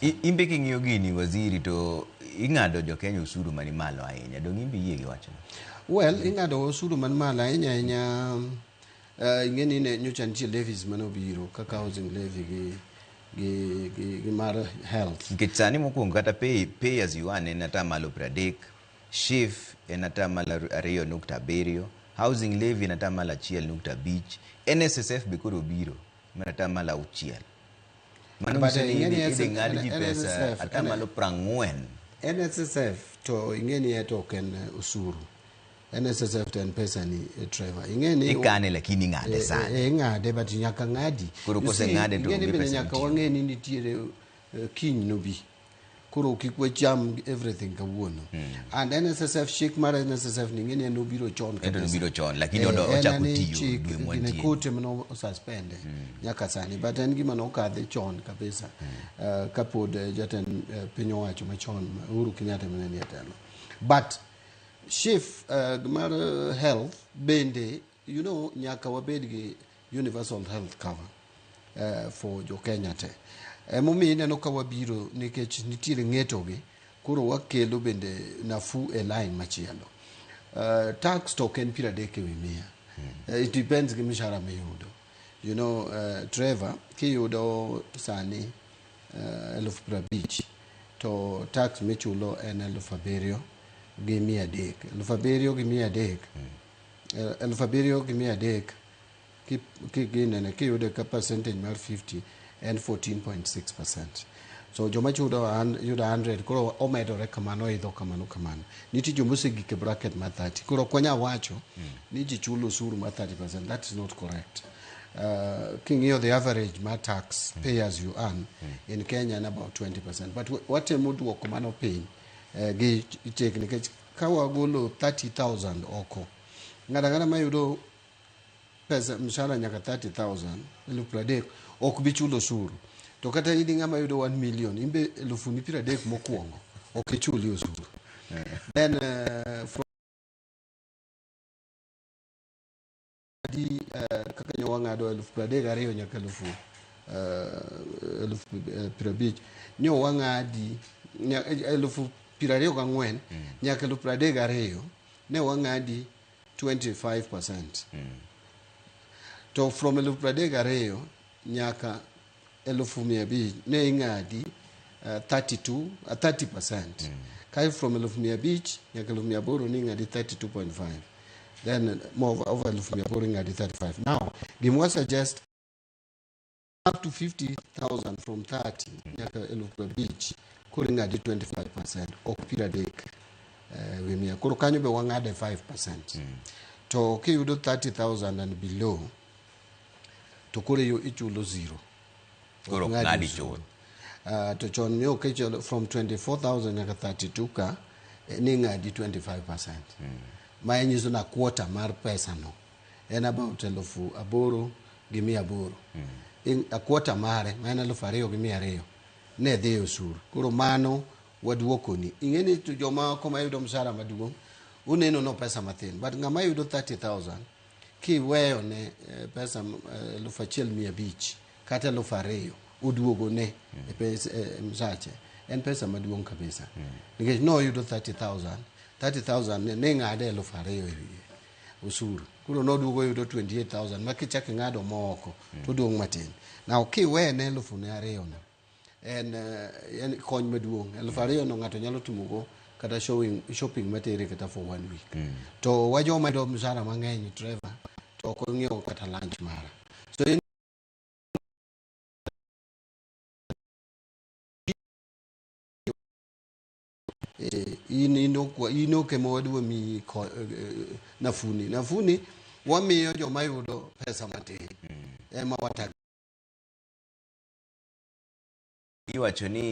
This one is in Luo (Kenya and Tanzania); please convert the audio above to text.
Imbe king'iyo gini waziri to ing'ado jo Kenya osuru mani malo ahinya. Dong' imbe iyie gi wachno? Well, ing'ado osuru man malo ahinya ahinya. Ing'e ni ne nyocha nitie levies mane obiro kaka housing levy gi mar health. Nikech sani mokwongo kata pay as you earn en 30%, SHIF en 2.7%, housing levy en 1.5%, NSSF be koro obiro mar 6%. Mano But, nyiso ni ing'e ni idhi ng'ad ji pesa NSSF, 40%. NSSF to ing'e ni eto ok en osuru. NSSF to en pesa ni, Trevor. Ing'e ni Ikane lakini ing'ade sani. Ing'ade but nyaka ng'adi. Koro You kose see, ng'ade to ing'e ni onge bende pesa nyaka mitiyo. wang'e ni nitiere kiny nobi. Koro kik wacham everything kawuono. And NSSF, chik mar NSSF ni ing'e ni en obiro chon Ento kabisa. nobiro chon, lakini En ochako ani tiyo chik, dwe gine mwantie. kote mano osuspende nyaka sani, but en gima nokadhe chon kabisa. Kapod jatend piny owacho machon Uhuru Kenyatta mane nie telo. But SHIF mar health bende, nyaka wabed gi universal health cover for jo Kenya te. Emomiyo ineno ka wabiro nikech nitiere ng'eto gi, koro wakelo bende nafuu e line machielo. Tax to ok en 30 ewi mia. It depends gi mshahara miyudo. Trevor, kiyudo sani 50,000 to tax michulo en 7,300. 7,300. 7,300 ginene kiyude ka percentage mar 50 en 14.6%. So joma chudo yudo 100 koro omedore kamano, oidho kamano kamano. Nitie joma osegik e bracket mar 30. Koro ok wanyal wacho ni ji chulo osuru mar 30%. That is not correct. King'iyo the average mar tax pay as you earn in Kenya en about 20%. But watemo duoko mano piny gi chik nikech ka wagolo 30,000 oko, ng'ato ang'ata mayudo pesa mshahara nyaka 30,000, 30,000, ok bi chulo osuru. To kata in ng'ama yudo 1 million, in be elufu ni 30 mokwongo ok ichuli osuru. Then from di kaka nyo wang'ado 32,000 nyaka 50,000, nyo wang'adi 24,000 nyaka 32,000, ne wang'adi 25%. To from 32,000 nyaka 500,000 ne ing'adi 30%. Kae from 500,000 nyaka 800,000 ne ing'adi 32.5. Then more over 800,000 ing'adi 35. Now, gima suggest up to 50,000 from 30 nyaka 50,000 koro ing'adi 25%, ok 30 wi mia. Koro kanyo be wang'ade 5%. To kiyudo 30,000 and below to koro ichulo 0. Koro Ok ng'adi ng'adi osuru. chuth. To chon ne ok ichulo from 24,000 nyaka 32 ka ni ng'adi 25%. Ma nyiso na quarter mar pesa no en about 8,800. A quarter mare ma en 2,200 ne dhi e osuru. Koro mano waduokoni. Ing'e ni to joma oko mayudo mshahara maduong' uneno no pesa mathin, but ng'ama yudo 30,000 kiweyo ne pesa 1,500 kata 2,000 oduogo ne e msache en pesa maduong' kabisa. Nikech noyudo 30,000, 30,000 ne ng'ade 2,000 e wiye osuru. Koro noduogo yudo 28,000 ma kichak ing'ado moko to oduong' matin. Now kiwene elufu ne ariyo no en kony maduong'. 2,000 no ng'ato nyalo timogo kata shopping matere kata for 1 week. To wa joma yudo mshahara mang'eny, Trevor, to ok ong'iewo kata lunch mara. So in in ok ema wadwa miyi nafuni. Nafuni wamiyo joma yudo pesa matin. Ema watag. Iwacho ni